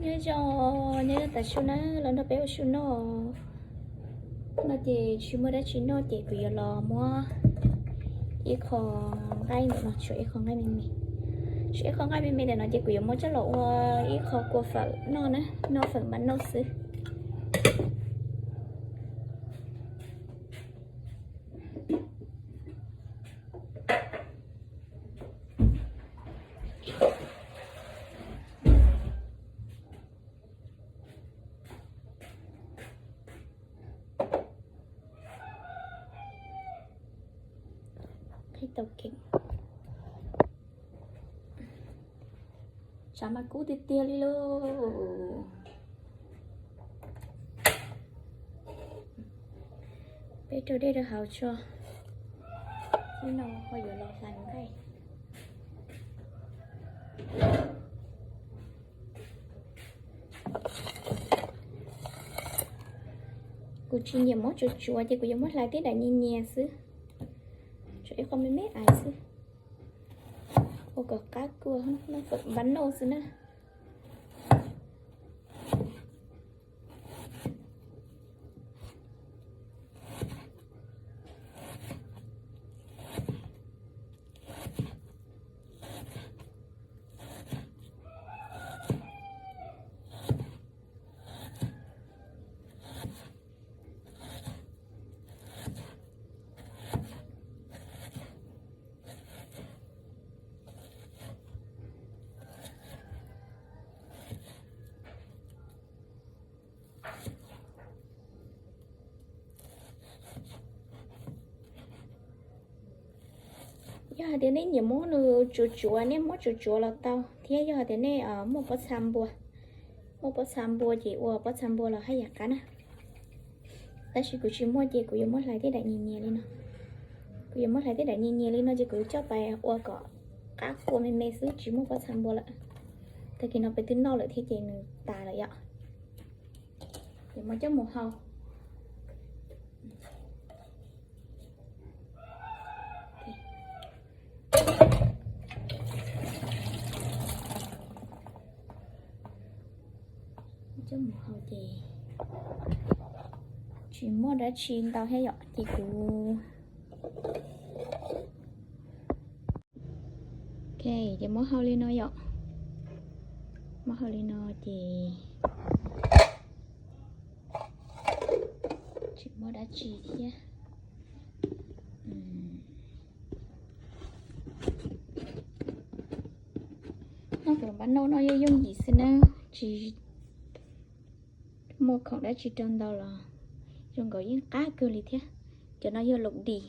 Nyob zoo, nyob zoo tas su na, los nrog peb ua su noj. No ces tsis muaj dab tsi noj ces kuv yuav los muab ib qho nqaij ntawm no, tshuav ib qho nqaij me me, tshuav ib qho nqaij me me ntawm no ces kuv yuav muab coj los ua ib qho kua fawm noj na, noj fawm npab noj xwb. Qhib tau kev. Tsav mas kub tiag tiag li lauj. Peb rau dej rau hauv tso, ib no ho yuav los hlais nqaij. Kuv tsis nyiam muab tsuav tsuav ces kuv yuav muab hlais tej daim nyias nyias xwb, tsuav ib qho me me ais xwb, ua kom qab kua, noj fawm npab noj xwb na. Yog hais tias nej nyiam muab nws tsuav tsuav, nej muab tsuav tsuav los tau, thiab yog hais tias nej muaj pob txha npua, muaj pob txha npua ces ua pob txha npua los haj yam qab na. Tab sis kuv tsis muaj ces kuv yuav muab hlais tej daim nyias nyias li no. Kuv yuav muab hlais tej daim nyias nyias li no ces kuv coj pais ua kom qab kua me me xwb, tsis muaj pob txha npua lawm. Tag kis no peb twb noj lawm thiab ces nws tas lawm yom. Ces muab coj mus hau. Coj mus hau ces tsis muaj dab tsi ntau thiab yom, ces kuv, ok, ces muab hau li no yom. Muab hau li no ces tsis muaj dab tsi thiab. Noj fawm npab noj no yeej yooj yim xwb na, tsis muaj khoom dab tsi rau ntau los zoo nkaus yeej qab kawg li thiab. Cov no yog laus dis,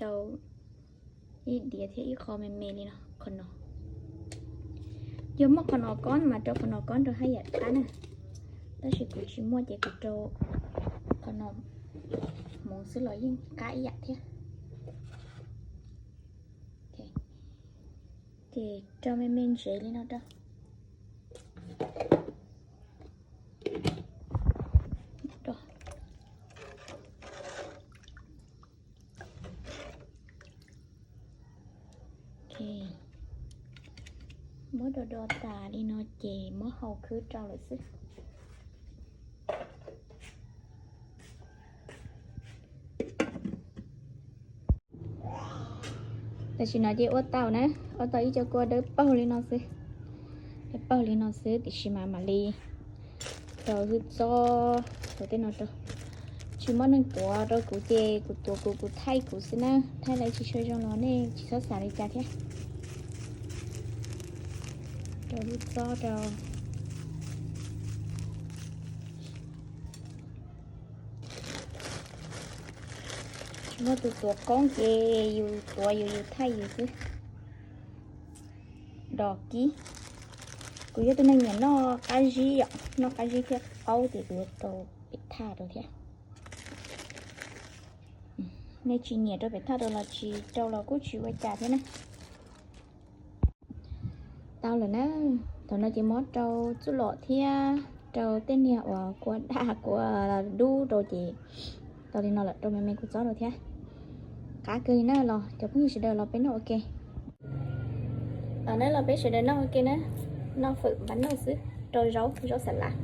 rau ib diav thiab ib qho me me li no, qhov no. Yog muaj qhov no kob mas rau qhov no kob nrog haj yam qab na, tab sis kuv tsis muaj ces kuv rau qhov no hmoov xwb los yeej qab ib yam thiab. Ces rau me me ntsev li no rau. Muab do do tas li no ces muab hau khwb rau lawm xwb. Tam sim no ces ua tau na, ua tau ib co kua dawb paug li no xwb. Dawb paug li no xwb, tiam sis mas mam li rau hwj txob rau tej no rau. Tsis muaj neeg tuav rau kuv ces kuv tuav kuv, kuv thaij kuv xwb na, thaij lawv tsis tshua zoo los nej tsis txhob xav li cas thiab. Rau hwj txob rau. Tsis muaj tus tuav qoob ces yus tuav yus, yus thaij yus xwb. Dos kib. Kuv yog tus neeg nyiam noj qab zib yom, noj qab zib thiab qaub ces kuv yuav rau pem thaj rau thiab. Nej tsis nyiam rau pem thaj rau los tsis rau los kuj tsis ua cas thiab na. Tau lawm na, thaum no ces muab rau txuj lom thiab rau tej niag uas kua daj kua dub rau ces tau li no lawm, rau me me kuv txob rau thiab. Qab kawg li na, los cov phooj ywg sawv daws los peb noj ua ke. Los na, los peb sawv daws noj ua ke na, noj fawm npab noj xwb. Rau zaub, zaub xas lav.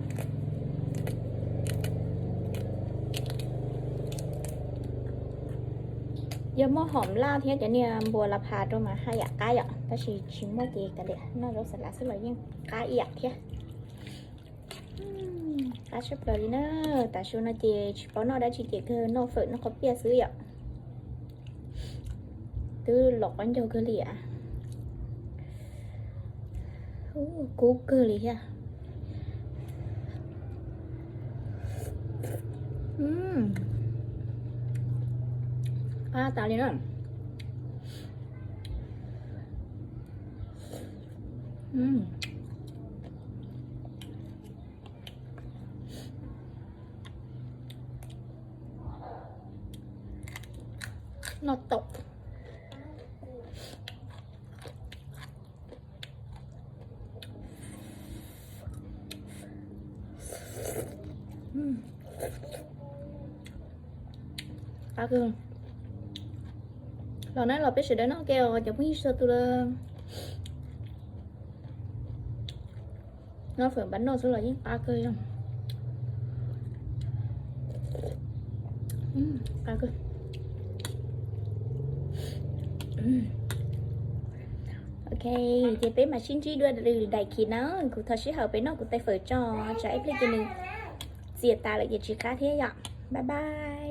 Yog muaj hom laj thiab cov niag npua la pha rau mas haj yam qab yom, tab sis tsis muaj ces kav liam, noj zaub xas lav xwb los yeej qab ib yam thiab. Qab tshaj plaws li na. Tav su no ces tsis paub noj dab tsi ces kawg noj fawm noj qhov piaj xwb yom. Twb los qab ncaug kawg li. Kub kawg li thiab. Qab tas li na. Noj tau. Qab kawg. Los na los peb sawv daws noj ke os cov phooj ywg txhua tus lawm. Noj fawm npab noj xwb los yeej qab kawg. Qab kawg. Ok, ces peb mam sib ntsib dua lwm daim khiv na. Kuv thov sij hawm peb noj kuv tais fawm tso, tsam ib pliag ces nws txias tas lawm ces tsis qab thiab yom. Bye bye.